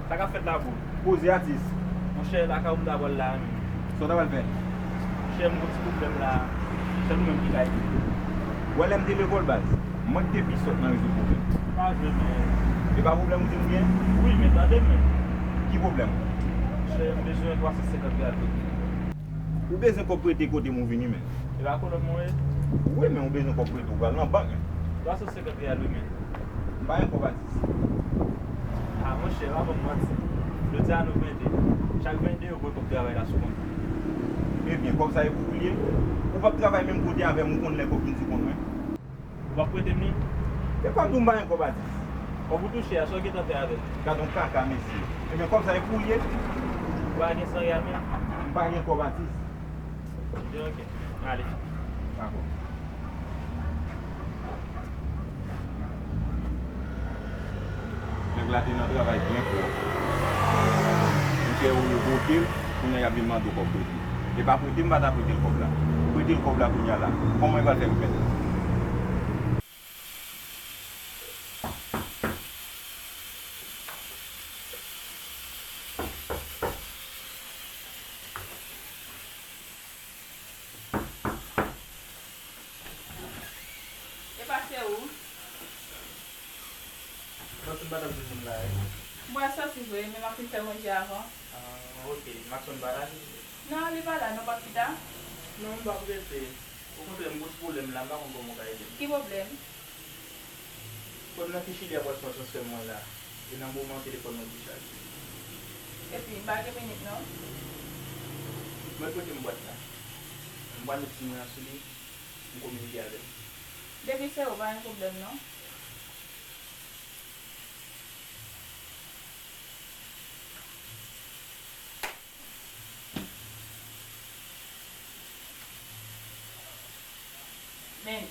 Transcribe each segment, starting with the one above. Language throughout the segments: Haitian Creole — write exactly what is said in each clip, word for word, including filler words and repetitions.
Sa k ap fèt la, bro? Poze, atis. Monchè, lakay ou m ta pral la a menm. Sa w ta pral fè? Monchè, m gon ti pwoblèm la. Sèl ou menm ki ka ede m. Ou wè lè m te lekòl, baz, mwen k te pi sòt nan rezo pwoblèm. Pa jwe, men. E pa pwoblèm ou di m gen? Wi, men tande, men. Ki pwoblèm? Monchè, m bezwen twa san senkant real pou m. Ou bezwen kòb prete kote m ou vini, men. E pa kolòn mwen ye? Wi, men ou bezwen kòb prete, ou pral nan bank, men. Twa san senkant real, wi, men. M pa gen kòb, atis. A, monchè, pa ban m manti. Jodi a nou vennde. Chak vennde, yo voye kòb travay la sou kont mwen. Ebyen, kòb sa e pou ou l ye? Ou p ap travay menm kote avè m, ou konn lè kòb vin sou kont mwen? Ou p ap prete m li? E pa m di w m pa gen kòb, atis. Kòb ou touche a, sa w gentan fè avè l? Gad yon kaka, mesye. Ebyen, kòb sa e pou ou l ye? Ou pa gen san real menm? M pa gen kòb, atis. Ebyen, oke. Ale. Dakò. Nèg la te nan travay byen fò. Misye revoke l, kounye a y ap vin mande w kòb prete. E pa prete m pa ta prete l kòb la. Prete l kòb la kounye a la. Kòman e pral fè m fè l? E pa se ou? Makson pa t ap jwenn moun la, wi. M pral sòti vre, men m ap fin fè manje avan. Ah, ok. Makson pa la? Non, li pa la, non, p ap chita? Non, m p ap rete. Okontrè, m gon ti pwoblèm la, m pa konn kòman w ka ede m. Ki pwoblèm? Frè m nan Kichili a pral fè yon transfè mwen la, e nan moman an telefòn mwen dechaje. Epi, m pa gen minit non. Mèt prete m bwat la. M pral met sim mwen an sou li, m kominike avè l. Depi se ou, pa gen pwoblèm non. Men.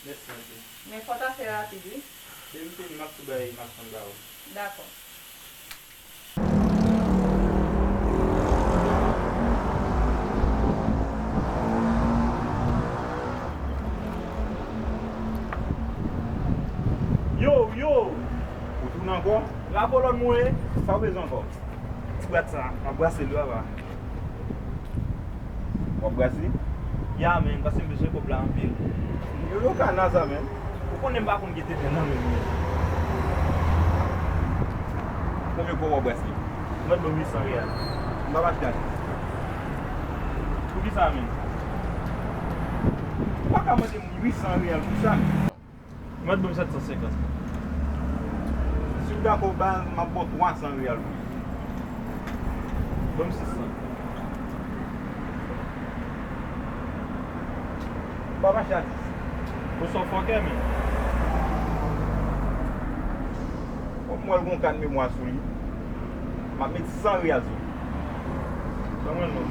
Mèsi anpil. Men fò w ta fè rapid, wi. Depi m fini, m ap tou bay Makson ba ou. Dakò. Yo, yo! Ou tounen ankò? La kolòn mwen ye. Sa w bezwen ankò? Ti bwat sa, m ap brase l wi papa. W ap brase? Ya, men, paske m bezwen kòb la anpil. Yo, yo kana sa, men. Ou konnen m pa konn gen tenten nan men m, men. Konbyen kòb w ap brase? Mwen ban m uit san reyal. M pa pa t gade. Poukisa, men? Ou pa ka mande m uit san reyal pou sa, men. Mwen ban m sèt san senkant. Si w dakò, baz, m ap ba w twa san reyal pou li. Ban m sis san. M pa mache atis. Ou se yon fòkè, men. Kòm m wè l gon kat memwa sou li, m ap met san reyal sou li. Ban mwen l non.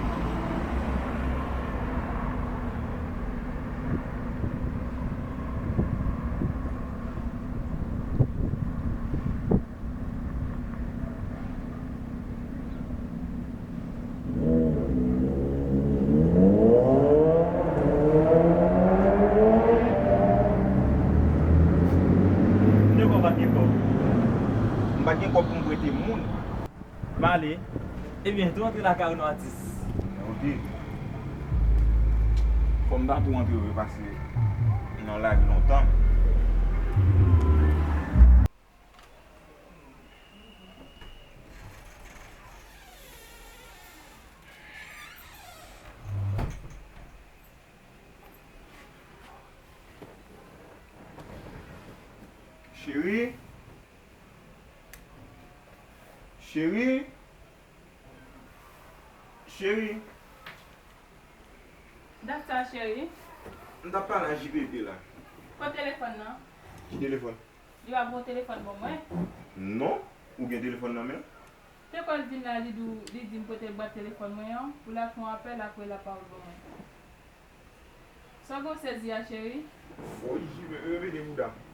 M te kwè w pa t gen kòb. M pa t gen kòb pou m prete moun. M ale. Ebyen, tou antre lakay ou non, atis. Ok. Fò m ta tou antre vre paske m nan lari lontan. Cheri. Cheri. Cheri. Dat sa, cheri? M t ap pale a J P P la. Kot telefòn nan? Ki telefòn? Li pa pran telefòn ban mwen. Non, ou gen telefòn nan men w? Te kwè l vin la, li di w, li di m pote bwat telefòn mwen an, pou l al fè yon apèl, apre l ap pawòl ban mwen. Sa w gen w sezi a, cheri? Woy, J P P, repete bouda m.